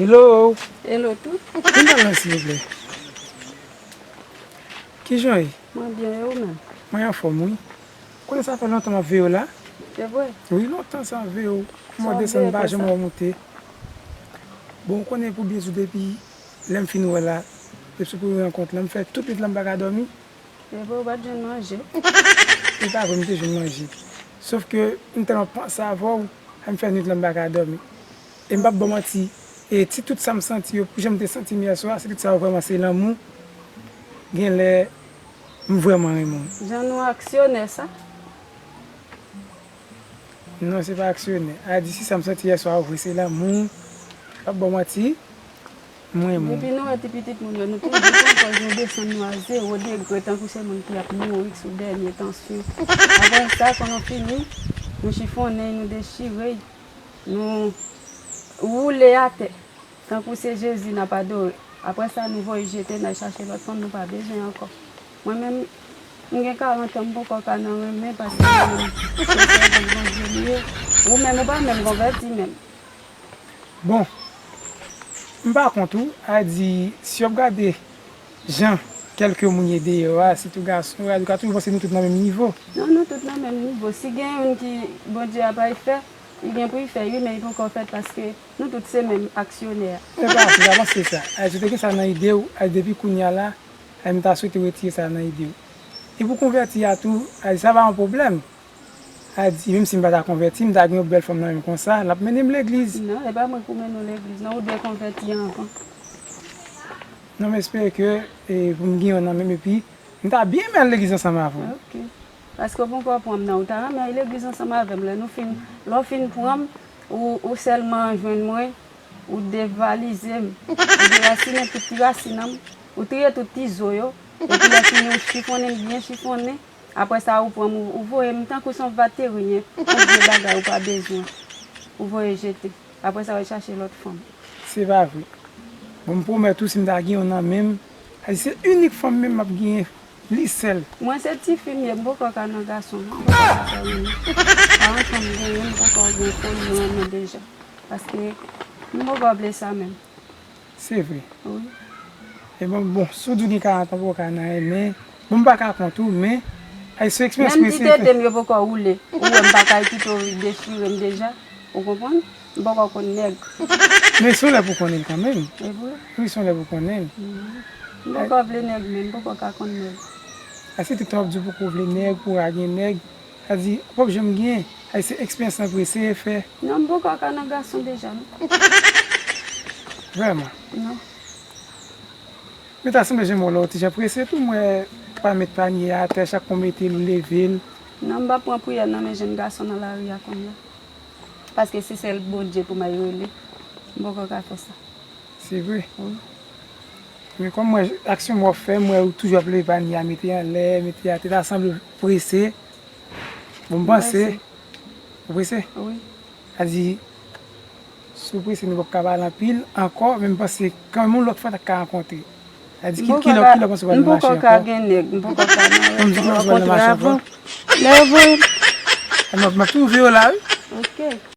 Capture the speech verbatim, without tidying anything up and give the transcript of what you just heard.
Hello! Hello tou. Vin pale non, silvouplè. Kijan w ye? Mwen byen, e ou menm? Mwen anfòm, wi. Konnen sa fè lontan m ap veye w la? Se vre? Wi, lontan sa m ap veye w. Kòman w desann, m pa janm wè w monte. Bon, ou konnen pou byen di w depi lè m fin wè la, depi sou premye rankont la, m fè tout nwit la m pa ka dòmi. E vre, ou pa t jwenn manje? E pa vre, m te jwenn manje. Sòf ke m tèlman panse avè w, m fè nwit la m pa ka dòmi. E m p ap ba w manti, e ti tout sa m santi yo, jan m te santi m yè swa, se tout sa yo vrèman se lanmou. Genlè, m vrèman renmen w. Jan nou aksyonè sa? Non, se pa aksyonè. A di si sa m santi yè swa vre se lanmou. P ap ba w manti. M renmen w. Depi nou wè ti pitit moun yo, nou toujou pran pòz nou desann nou a zewo degre tankou se moun ki ap mouri sou dènye tansyon. Apre sa, kan nou fini, nou chifonnen, nou dechire, nou woule atè. Tankou se Jezi n ap adore. Apre sa, nou voye jete, n al chache lòt fanm, nou pa bezwen ankò. Mwen menm, m gen karant an, m poko ka nan renmen, paske mwen menm, se sèvant Bondye m ye. Ou menm, ou pa menm konvèti menm. Bon, m pa kont ou, a di, si w ap gade jan kèlke moun ye deyò a, sitou gason, a di, ou ka toujou panse nou tout nan menm nivo. Non, nou tout nan menm nivo. Si gen youn ki Bondye ap al fè, li gen pou l fè, wi, men li poko fèt paske nou tout se menm aksyonè a. E pa vre, pa panse sa. A di, si w te gen sa nan ide w, a di, depi kounye a la, a di, m ta swete w retire sa nan ide w. E pou konvèti a tou, a di, sa pa yon pwoblèm. A di, menm si m pa ta konvèti, m ta gen yon bèl fanm nan men m konsa, l ap mennen m legliz. Non, e pa mwen pou mennen w legliz, non, ou dwe konvèti anvan. Non, m espere ke, e, pou m gen yon nan men m, epi m ta byen renmen al legliz ansanm avè w. Ok. Paske w poko pran m nan, ou ta renmen al legliz ansanm avè m. Lè nou fin, lè w fin pran m, ou, ou sèlman jwenn mwen, ou devalize m, ou derasinen tout ti rasin an m, ou triye tout ti zo yo, epi lè fini ou chifonnen m byen chifonnen, apre sa ou pran m, ou, ou voye m tankou se yon vateryen, yon vye bagay ou pa bezwen, ou voye jete. Apre sa w al chache lòt fanm. Se pa vre. Bon, m pwomèt ou si m ta gen yon nan men m, a di se inik fanm menm m ap genyen, li sèl. Mwen se tifi m ye, m poko ka nan gason, non, m poko ka fè youn. Karant an m genyen, m poko gen foli mwen renmen deja. Paske m poko vle sa menm. Se vre. Wi. E bon, bon, si w di w gen karant an, w poko ka nan renmen. Bon, m pa ka kont ou, men, ay, se eksperyans prese. Menm ti tete m yo poko woule. Ou wè m pa ka kite w dechire m deja. Ou konprann? M poko konn nèg. Men se yon lè pou konnen l kanmenm. E vre? Wi, se yon lè pou konnen l. Mhm. M poko vle nèg menm, m poko ka konn nèg. A se tout tan w ap di w poko vle nèg, pou w a gen nèg. Sa di, w p ap janm gen. Ay, se eksperyans lan prese fè. Non, m poko ka nan gason deja, non. Vrèman? Non. Men ta sanble jan m wè w la, w ti jan prese tou, m wè pa met panye a atè, chak kon mete l, ou leve l. Non, m p ap pran priyè nan men jèn gason nan lari a kounye a. Paske se sèl Bondye pou m al rele. M poko ka fè sa. Se vre? Wi. Men kòm mwen, aksyon mwen w ap fè, m wè ou toujou ap leve panye a, mete anlè, mete atè, ta sanble w prese. Bon, m panse. Ou prese? Ou prese? Wi. Sa di, si w prese, nou p ap ka pale anpil ankò, men m panse kanmenm yon lòt fwa n ap ka rankontre. Sa di, ki, ki lè, ki lè w panse w pral nan mache ankò? M poko ka gen nèg, m poko ka nan rankontre avan. Lè yo voye m. M ap, m ap toujou veye w la, wi. Ok.